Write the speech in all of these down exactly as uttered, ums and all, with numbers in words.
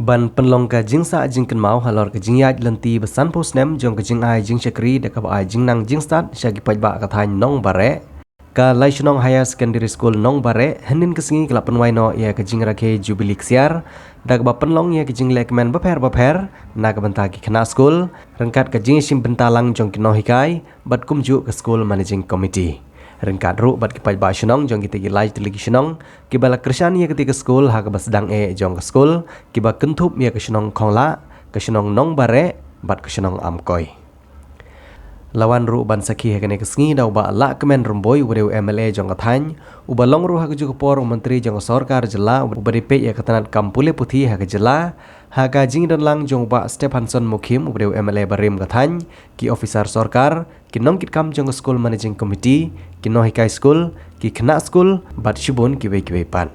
Ban pynlong ka jingsah jingkynmaw halor ka jingïaid lynti ba sanphew snem jong ka jingai jingshakri da kaba ai jingnang jingstad sha ki paidbah ka thaiñ Nongbare, ka Laishnong Higher Secondary School Nongbare hynnin ka sngi ka la pynwai noh ïa ka jingrakhe Jubilee Ksiar da kaba pynlong ïa ka jinglehkmen bapher bapher na ka bynta ki khynnah skul ryngkat ka jingïashim bynta lang jong ki nonghikai bad kumjuh ka School Managing Committee ryngkat ruh bad ki paidbah shnong jong kitei ki lai tylli ki shnong kiba la kyrshan ïa katei ka skul ha kaba sdang eh jong ka skul kiba kynthup ïa ka shnong Khonglah, ka shnong Nongbare bad ka shnong Amkoi. La wan ruh ban sakhi ha kane ka sngi da u Bah Lahkmen Rymbui uba dei u M L A jong ka thaiñ, uba long ruh ha kajuh ka por u Myntri jong ka Sorkar Jylla uba dei peit ïa ka tnat kam pule puthi ha ka jylla, ha ka jingdon lang jong u Bah Stephanson Mukhim uba dei u M L A barim ka thaiñ, ki officer sorkar, ki nongkitkam jong ka School Managing Committee, ki nonghikai skul, ki khynnah skul bad shibun kiwei kiwei pat.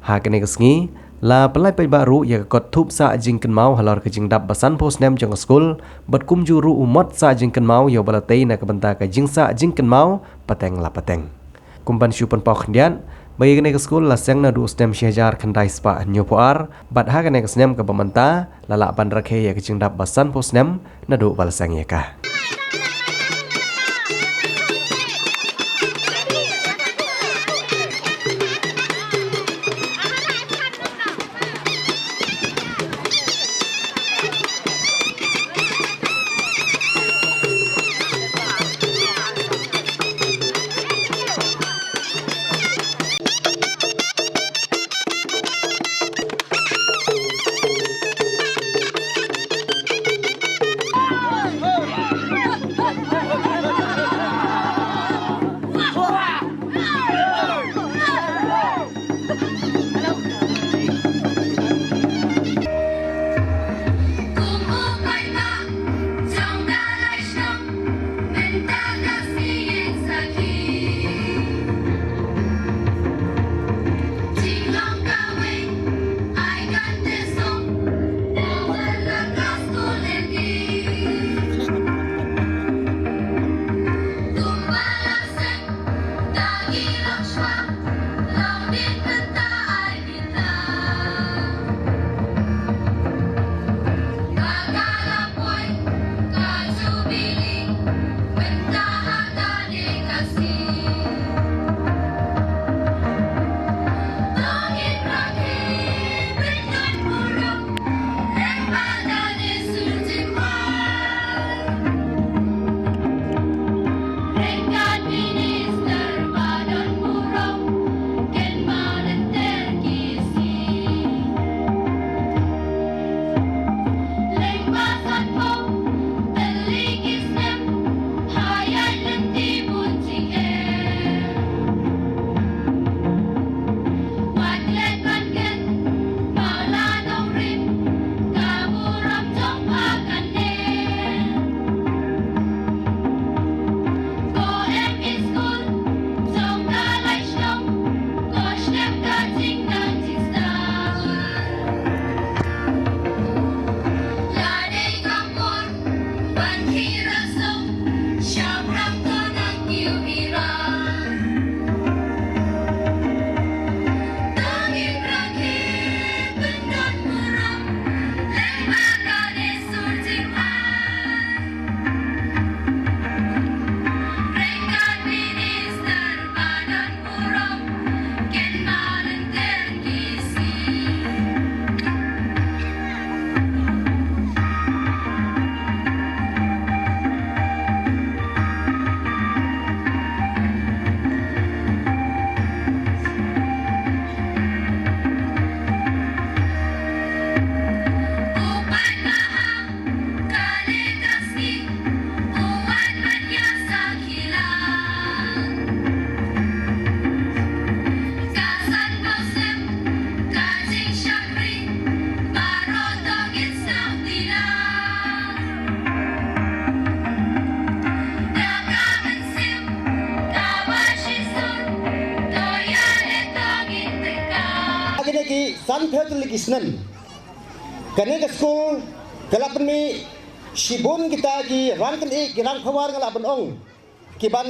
Ha kane ka sngi la pynlait paidbah ruh ïa ka kot thup sah jingkynmaw halor ka jingdap ba sanphew snem jong ka skul bad kumjuh ruh u mot sah jingkynmaw ïa uba la tei na ka bynta ka jingsah jingkynmaw pateng la pateng. Kum ban shu pynpaw khyndiat ba ïa kane ka skul la seng naduh u snem shi hajar khyndai spah hynñiewphew ar bad ha kane ka snem kaba mynta la lah ban rakhe ïa ka jingdap ba sanphew snem naduh ba la seng ïa ka. Kine ki san phew tylli ki snem kane ka skul ka la pynmih shibun kita ki rang kyndiah, ki rang pawar nga lah ban ong, ki ban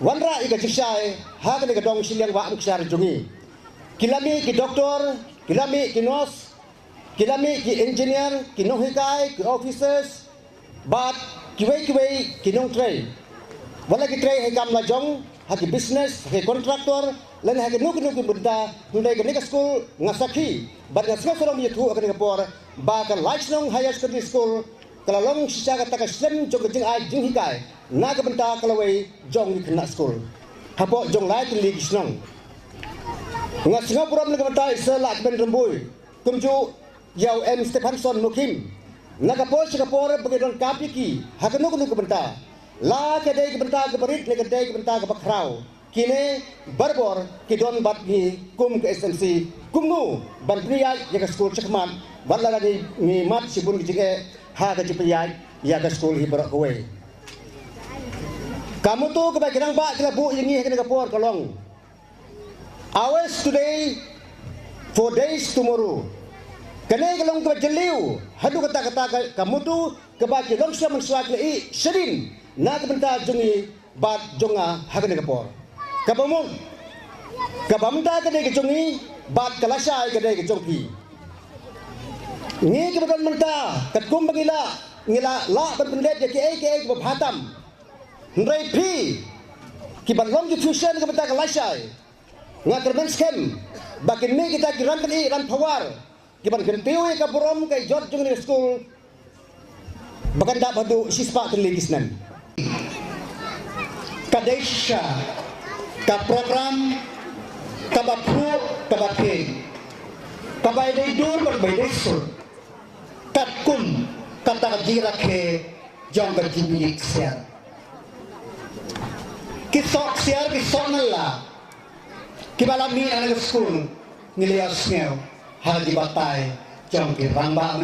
wanrah ïa ka jingshai ha kane ka dong shiliang Wah Umkshar jong ngi. Ki la mih ki doktor, ki la mih ki nurse, Ki la mih ki engineer, ki nonghikai, ki officers, bad kiwei kiwei ki nongtrei. Wat la ki trei ha ki kam la jong, ha ki business, ha ki contractor, lane ha kino kino ki bynta, hynrei kane ka skul nga sakhi bad nga sngewsarong ïathuh ha kane ka por ba ka Laishnong Higher Secondary School ka la long shisha kata ka slem jong ka jingai jinghikai na ka bynta ka lawei jong ki khynnah skul hapoh jong lai tylli ki shnong. Nga sngewburom na ka bynta i Sir Lahkmen Rymbui, kumjuh ïa u M Stephanson Mukhim, na ka por sha ka por ba ki donkam ïa ki ha kano kano ka bynta, la ka dei ka bynta kaba rit ne ka dei ka bynta kaba khraw, kine barabor ki don bad ngi kum ka S N C kumno ban pynïaid ïa ka skul shakhmat, wat la ngi, ngi mad shibun ki jingeh ha ka jingpynïaid ïa ka skul hi baroh kawei. Ka motto kaba ki rangbah ki la buh ïa ngi ha kane ka por ka long, "Ours today, for theirs tomorrow." Kane ka long kaba jylliew haduh katta katta ka, ka motto kaba ki longsem mynshuwa ki la ïeh shadien na ka bynta jong ngi bad jong nga ha kane ka por. Kaba mut, kaba mynta ka dei ka jong ngi bad ka lashai ka dei ka jong phi. Ngi kiba don mynta, katkum ba ngi lah, ngi lah, lah ban pyndep ïa kiei kiei kiba bha tam. Hynrei phi kiban long ki future ka bynta ka lashai, nga kyrmen skhem ba kin mih kita ki rangbah, rangbah power kiban kyntiew ïa ka burom ka jot jong kane ka skul ba kan dap haduh shispah tylli ki snem. Ka dei shisha ka program kaba phuh, kaba thied, kaba ïadei dur bad ba ïadei sur, katkum kata ka jingrakhe jong ka jingmih ksiar. Ki soh ksiar, ki soh nala kiba la mih na ka skul, ngi la ïohsngew ha ka jingbatai jong ki rangbah,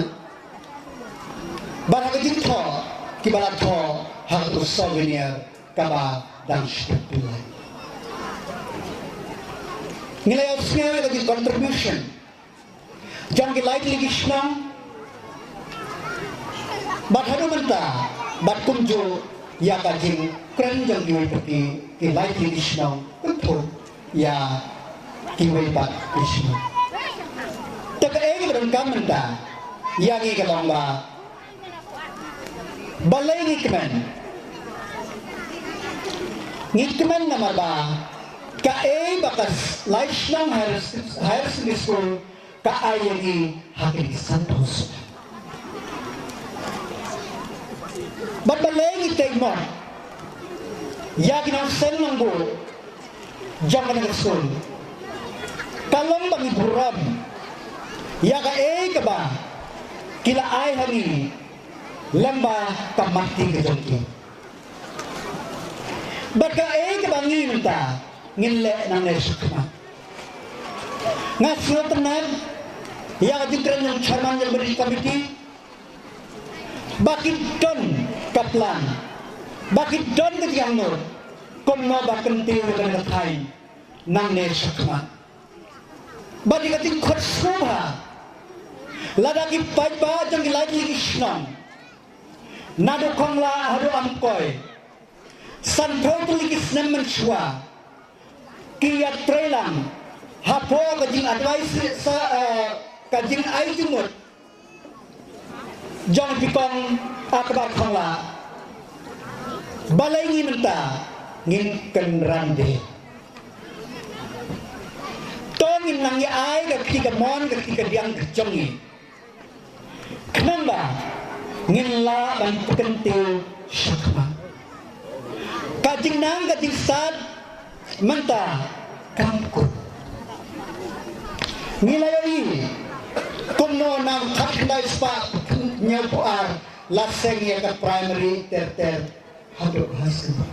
bad ha ka jingthoh kiba la thoh ha ka souvenir kaba dang shu pynlait. Ngi la ïohsngew ïa ka jingcontribution jong ki lai tylli ki shnong bad haduh mynta, bad kumjuh ïa ka jingkren jong kiwei pat ki lai tylli ki shnong kynthup ïa kiwei pat ki shnong. Te kaei kaba donkam mynta ïa ngi ka long ba balei ngi kmen? Ngi kmen namar ba kaei ba ka Laishnong Higher, Higher Secondary School ka ai ïa ngi ha kine ki sanphew snem. Bad balei ngi tei mot ïa ki nongseng nongbuh jong kane ka skul? Ka long ba ngi burom ïa kaei kaba ki la ai ha ngi lyngba ka mati ka jong ki. Bad kaei kaba ngi mynta ngin leh nangne shakhmat. Nga sngewtynnat ïa ka jingkren jong chairman jong ka committee ba ki don ka plan, ba ki don ka jingangnud kumno ba kyntiew ïa kane ka thaiñ nangne shakhmat. Bad ïa ka jingkhot sngewbha lada ki paidbah jong ki lai tylli ki shnong, naduh Khongla haduh Amkoi, sanphew tylli ki snem mynshuwa ki ïatreilang hapoh ka jingadvice sa, eh, ka jingai jingmut jong i Kong Akbar Khongla. Balei ngi mynta ngin kynran de? To ngin nang ïa ai ka kti kamon, ka kti kadiang ka jong ngi. Khnang ba ngin lah ban pynkyntiew shakhmat. Ka jingnang ka jingstad mynta kam kut. Ngi la ïohi kumno na u khatkhyndai spah hynñiewphew ar la seng ïa ka primary ter ter haduh high school.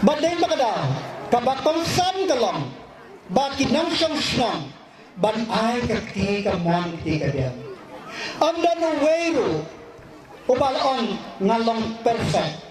Bad dei ba ka daw kaba kongsan ka long ba ki nongshong shnong ban ai ka kti kamon kti kadiang. Ym don uwei ruh uba la ong nga long perfect.